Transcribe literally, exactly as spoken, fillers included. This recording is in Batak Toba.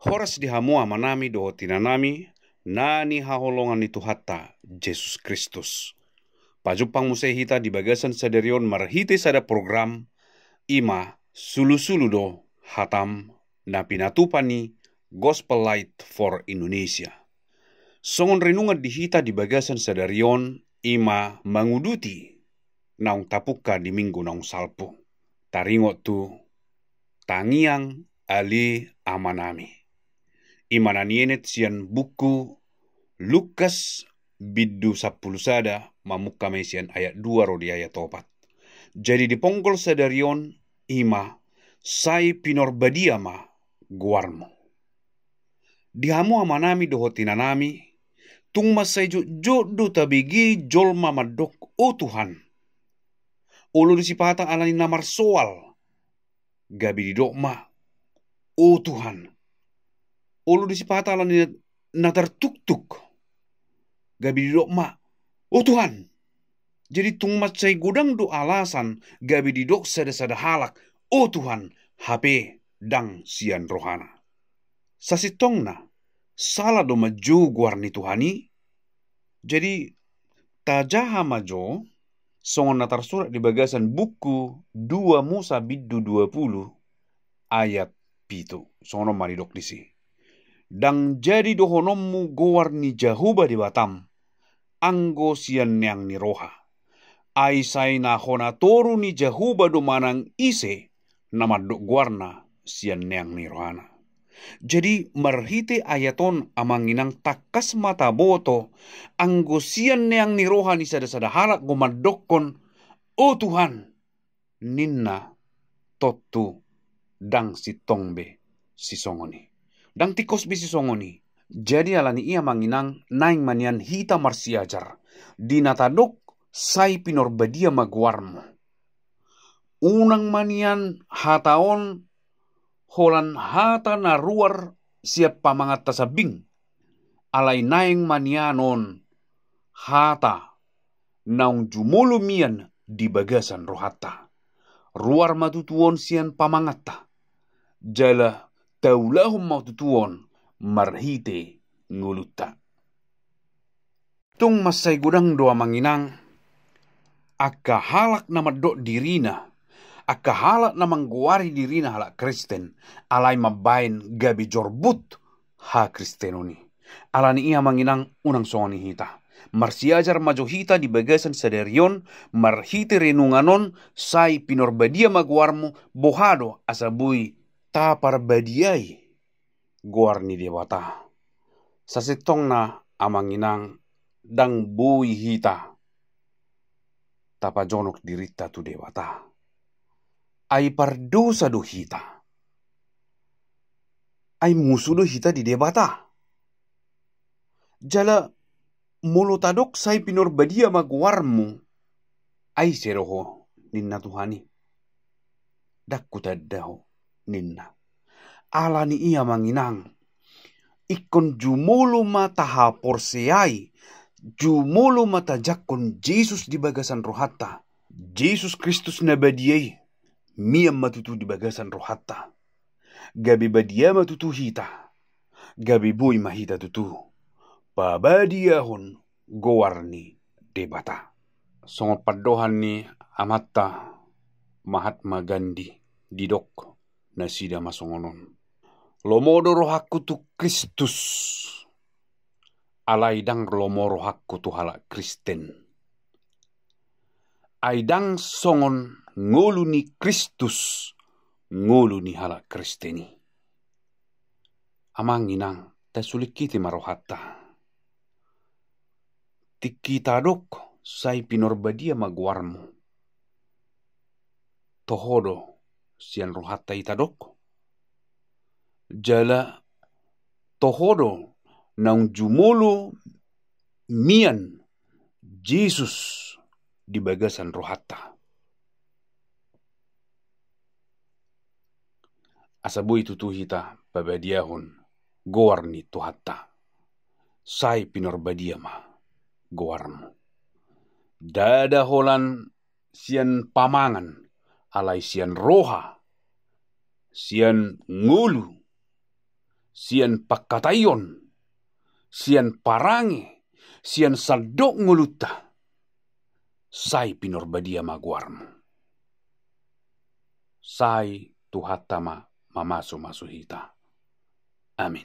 Horas di hamu amanami dohot inanami na nihaholongan ni Tuhanta Jesus Kristus. Pajumpang muse hita di bagasan sadari on marhite sada program, i ma sulusulu do hatam na pinatupa ni Gospel Light for Indonesia. Songon renungan di hita di bagasan sadari on, i ma manguduti naung tapungka di minggu naung salpu. Taringot tu tangiang ale amanami. I ma na nienet sian buku Lukas bindu sampulu sada, mamungka ma i sian ayat dua ro di ayat opat. Jadi diponggol sadari on, i ma sai pinorbadia ma goarmu. Di hamu amanami dohot inanami, tung mansai jotjot do tabege jolma mandok, "O Tuhan." Olo do sipata alani na marsoal, gabe didok ma, "O Tuhan." Olo do sipata alani na tartuktuk, gabe didok ma, "O Tuhan." Jadi tung mansai godang do alasan gabe didok sada-sada halak, "O Tuhan," hape ndang sian rohana. Sasintongna, sala do manjou goar ni Tuhan i? Jadi tajaha ma jo songon na tarsurat di bagasan buku dua Musa bindu dua pulu ayat pitu. Songon on ma didok disi: "Ndang jadi dohononmu goar ni Jahowa Debatam anggo sian neang ni roha. Ai sai na hona toru ni Jahowa do manang ise na mandok goarna sian neang ni rohana." Jadi marhite ayat on, amang inang, tangkas ma taboto anggo sian neang ni roha ni sada-sada halak do mandokkon, "O Tuhan," ninna, tontu ndang sintong be sisongon i. Ndang tingkos be sisongon i. Jadi alani i, amang inang, naeng ma nian hita marsiajar di na tadok, "Sai pinorbadia ma goarmu." Unang ma nian hata on holan hata na ruar sian pamanganta sambing, alai naeng ma nian on hata naung jumolo mian di bagasan rohanta. Ruar ma tutu on sian pamanganta, jala taulahon ma tutu on marhite ngolunta. Tung mansai godang do, amang inang, angka halak na mandok dirina, angka halak na manggoari dirina halak Kristen, alai mambaen gabe jorbut hakristenon i. Alani i, amang inang, unang songon i hita. Marsiajar ma jo hita di bagasan sadari on marhite renungan on, "Sai pinorbadia ma goarmu", boha do asa boi taparbadiai goar ni Debata. Sasintongna, amang inang, ndang boi hita tapajonok dirinta tu Debata. Ai pardosa do hita. Ai musu do hita di Debata. Jala molo tadok, "Sai pinorbadia ma goarmu", ai ise do ho, ninna Tuhan i. "Ndang hutanda ho," ninna. Alani i, amang inang, ingkon jumolo ma tahaporseai, jumolo ma tajangkon Jesus di bagasan rohanta. Jesus Kristus na badia i mian ma tutu di bagasan rohanta. Gabe badia ma tutu hita. Gabe boi ma hita tutu pabadiahon goar ni Debata. Songon pandohan ni amanta Mahatma Gandhi, didok nasida ma songon on: "Lomo do rohangku tu Kristus, alai ndang lomo rohangku tu halak Kristen. Ai ndang songon ngolu ni Kristus ngolu ni halak Kristen i." Amang inang, tasulingkiti ma rohanta. Tingki tadok, "Sai pinorbadia ma goarmu", toho do sian rohanta i tadok? Jala toho do naung jumolo mian Jesus di bagasan rohanta? Asa boi tutu hita pabadiahon goar ni Tuhanta. Sai pinorbadia ma goarmu. Ndada holan sian pamangan, alai sian roha, sian ngolu, sian pangkataion, sian parange, sian sandok ngolunta, sai pinarbadia ma goarmu. Sai Tuhanta ma mamasumasu hita. Amin.